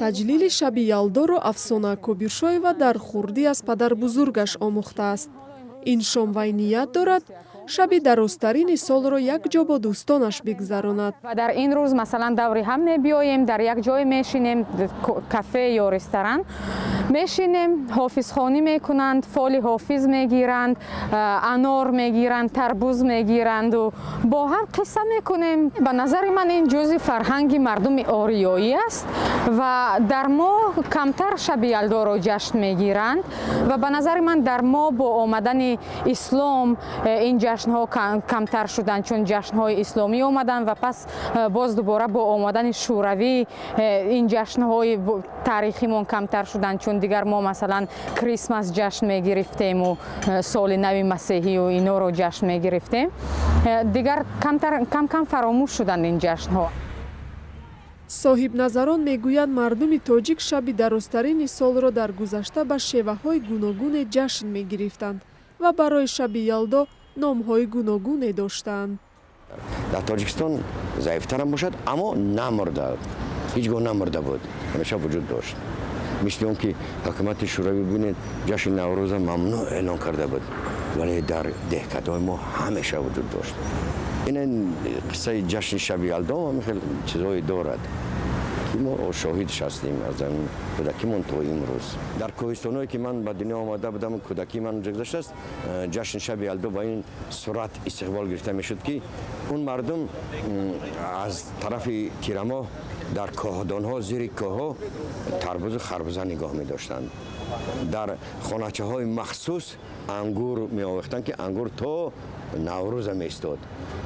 Таҷлили шаби Ялдоро Афсона Кобиршоева дар хурдӣ аз падарбузургаш омӯхтааст. Ин шом вай ният дорад, шаби дарозтарини солро якҷо бо дӯстонаш бигзаронад. Ва дар ин рӯз, масалан, даври ҳам мебиёем, дар як ҷой мешинем, кафе ё ресторан мешинем, ҳофизхонӣ мекунанд, фоли ҳофиз мегиранд, анор мегиранд, тарбуз мегиранду бо ҳам қисса мекунем. Ба назари ман, ин ҷузъи фарҳанги мардуми ориёӣ аст ва дар мо камтар шаби Ялдоро ҷашн мегиранд. Ва ба назари ман, дар мо бо омадани ислом ин ҷашнҳо камтар шуданд, чун ҷашнҳои исломӣ омаданд ва пас боз дубора бо омадани Шӯравӣ ин ҷашнҳои таърихимон камтар шуданд, чун дигар мо, масалан, Крисмас ҷашн мегирифтему соли нави масеҳию иноро ҷашн мегирифтем. Дигар кам кам фаромӯш шуданд ин ҷашнҳо. Соҳибназарон мегӯянд, мардуми тоҷик шаби дарозтарини солро дар гузашта ба шеваҳои гуногуне ҷашн мегирифтанд ва барои шаби Ялдо номҳои гуногуне доштанд. Дар Тоҷикистон заифтарам бошад, аммо намурда, ҳеҷ гоҳ намурда буд, ҳамеша вуҷуд дошт. Мисли он ки ҳукумати Шӯравӣ, бинед, ҷашни Наврӯза мамнӯъ эълон карда буд, вале дар деҳкадои мо ҳамеша вуҷуд дошт. Ин қиссаи ҷашни шаби Ялдо ҳамин хел чизҳое дорад, ки мо шоҳидш ҳастем аз кӯдакимон то имрӯз. Дар кӯҳистоное ки ман ба дунё омада будам, кӯдакии ман онҷо гузаштааст, ҷашни шаби Ялдо ба ин сурат истиқбол гирифта мешуд, ки он мардум аз тарафи тирамоҳ дар коҳдонҳо, зери кӯҳҳо тарбузу харбуза нигоҳ медоштанд, дар хоначаҳои махсус ангур меовехтанд, ки ангур то Наврӯза меистод,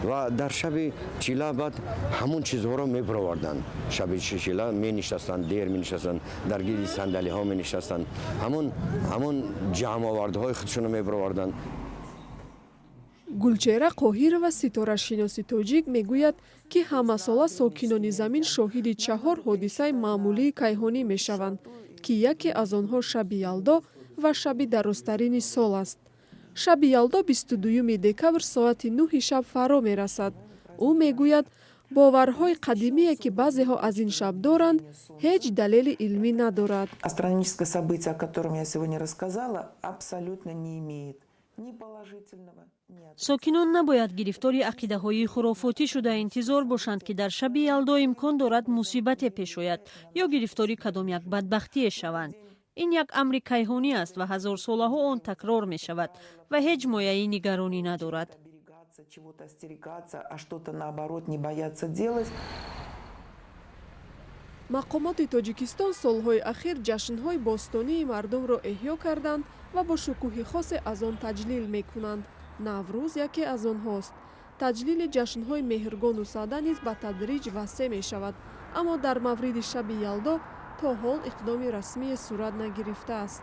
ва дар шаби чила баъд ҳамон чизҳоро мебароварданд. Шаби чила менишастанд, дер менишастанд, дар гирди сандалиҳо менишастанд, ҳамон ҷамъовардаҳои худшонро мебароварданд. Гулчеҳра Қоҳирова, ситорашиноси тоҷик, мегӯяд, ки ҳамасола сокинони замин шоҳиди чаҳор ҳодисаи маъмулии кайҳонӣ мешаванд, ки яке аз онҳо шаби Ялдо ва шаби дарозтарини сол аст. Шаби Ялдо 22 декабр соати 9-и шаб фаро мерасад. Ӯ мегӯяд, боварҳои қадимие, ки баъзеҳо аз ин шаб доранд, ҳеҷ далели илмӣ надорад. Астрономическое событие, о котором я сегодня рассказала, абсолютно не имеет ни положительного. Сокинон набояд гирифтори ақидаҳои хурофотӣ шуда, интизор бошанд, ки дар шаби Ялдо имкон дорад мусибате пеш ояд ё гирифтори кадом як бадбахтие шаванд. Ин як амри кайҳонӣ аст ва ҳазорсолаҳо он такрор мешавад ва ҳеҷ мояи нигаронӣ надорад. Чего-то остерегаться, а что-то, наоборот, не бояться делать. Мақомоти Тоҷикистон солҳои ахир ҷашнҳои бостонии мардумро эҳё карданд ва бо шукӯҳи хосе аз он таҷлил мекунанд. Наврӯз яке аз онҳост. Таҷлили ҷашнҳои Меҳргону Сада низ ба тадриҷ васеъ мешавад, аммо дар мавриди шаби Ялдо то ҳол иқдоми расмие сурат нагирифтааст.